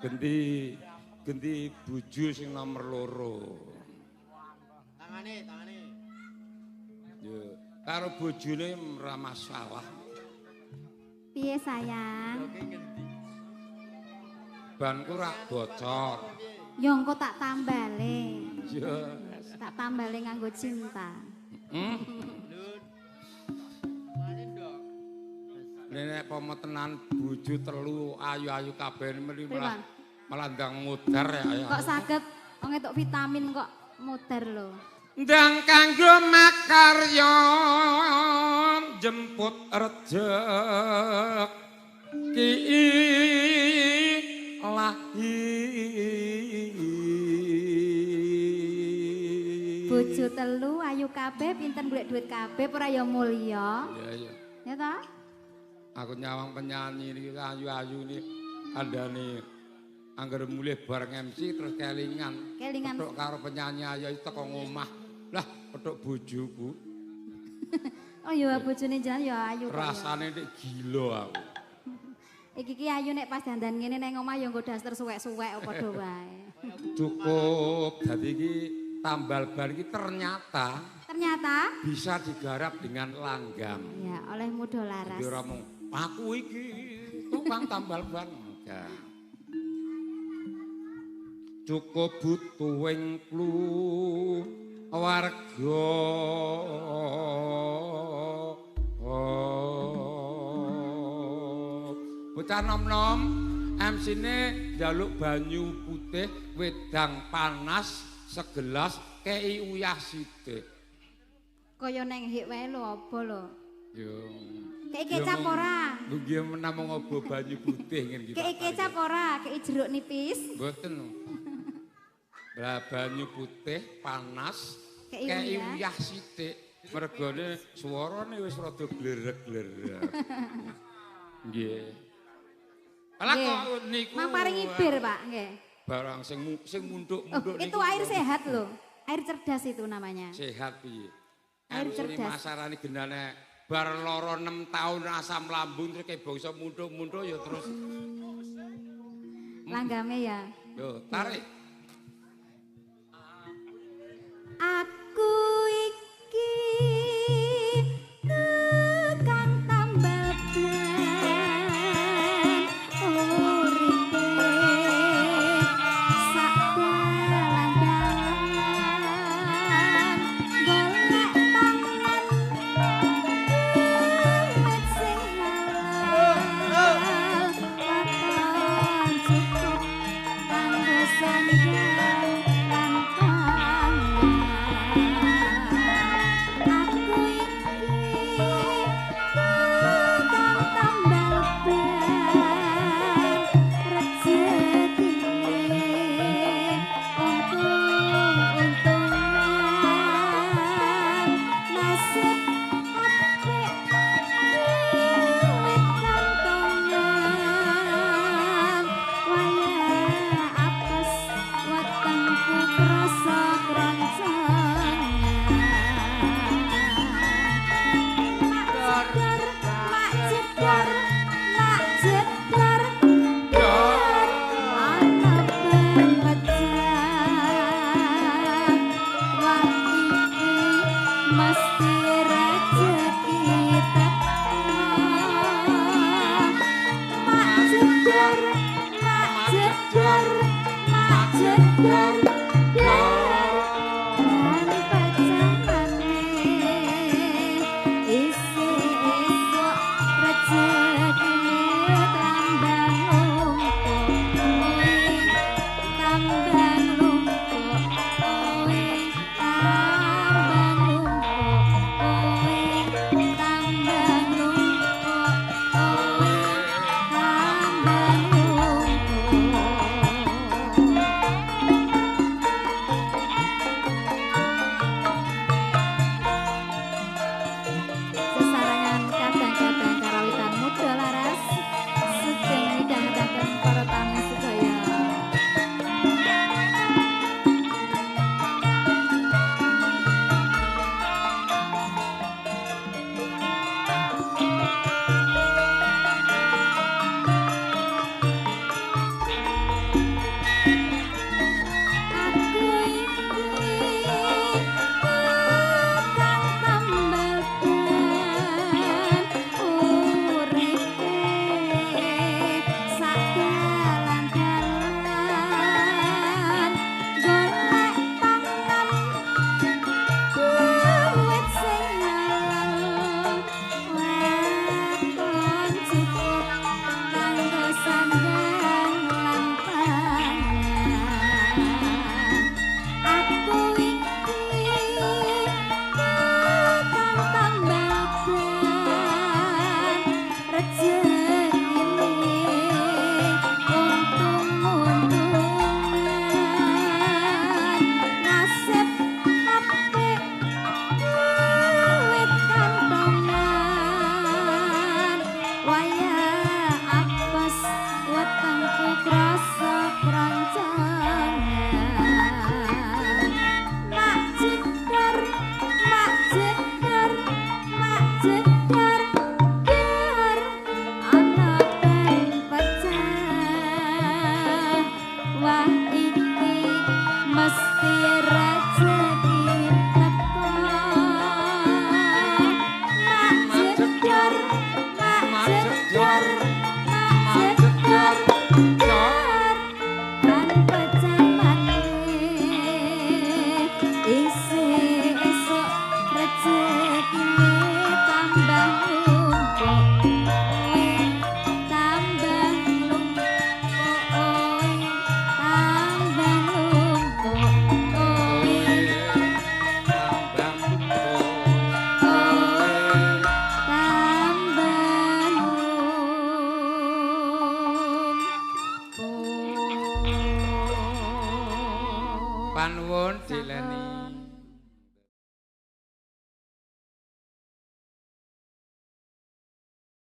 Ganti bojo sing nomor 2. Tangane, tangane. Ya, karo bojone ora masalah. Piye sayang? Banku rak bocor. Ya engko tak tambale. Ya. Tak tambale nganggo cinta. Nek pomo tenan bojo 3 ayu-ayu kabeh meni malah melandang modar ya. Kok saged wong entuk vitamin kok modar lho. Ndang kanggo makarya jemput rejeki lahi. Bojo 3 ayu kabeh pinter golek duit kabeh ora ya mulya. Iya iya. Ya ta? Aku nyawang penyanyi niki ayu-ayu niki kandhane angger mulih bareng MC terus kelingan. Kelingan. Petuk karo penyanyi ayu teko ngomah. Lah petuk bojoku. Oh ya bojone jenengan ya ayu. Rasane nek gila aku. Iki ki ayu nek pas dandan ngene nang omah ya nggo daster suwek-suwek padha wae. Cukup. Dadi iki tambal ban iki ternyata bisa digarap dengan langgam. Ya, oleh muda laras. Dadi ora mung aku iki tukang tambal ban. Enggak. Cukup butuhing keluarga. Bocah nom-nom MC-ne njaluk banyu putih wedang panas segelas kei uyah sithik. Kaya neng hik wae lho apa lho? Yo. Kei kecap ora? Nggih menamung obo banyu putih ngene iki. Kei kecap ora? Kei jeruk nipis? Mboten. Lah banyu putih panas kei uyah sithik. Mergone suarane wis rada glerek-glerek. Nggih. Lah kok niku maparingi bir, Pak, nggih. Barang sing munduk-munduk niku. Itu air sehat lho. Air cerdas itu namanya. Sehat piye? Air cerdas. Masarane genane bar loro 6 tahun asam lambung terus kayak bangsa munduk-munduk ya terus. Langgame ya. Yo, tarik. Aku iki tukang tambal ban uripe sak dalan-dalan golek pangan duit sing halal waton cukup kanggo sandang lan pangan. Aku iki tukang tambal ban rezekine untung-untungan nasib apik duit kantongan wayah apes wetengku krasa kroncongan. Mak jedor, mak jedor, mak jedor, dor ana ban pecah. Wah iki mesti rezeki teko. Mak jedor, mak jedor, mak jedor, dor ban pecah maneh. Isih esuk rezekine tambah numpuk, tambah numpuk, tambah numpuk, tambah numpuk, tambah numpuk. Panuwun Dik Leni. Sampun.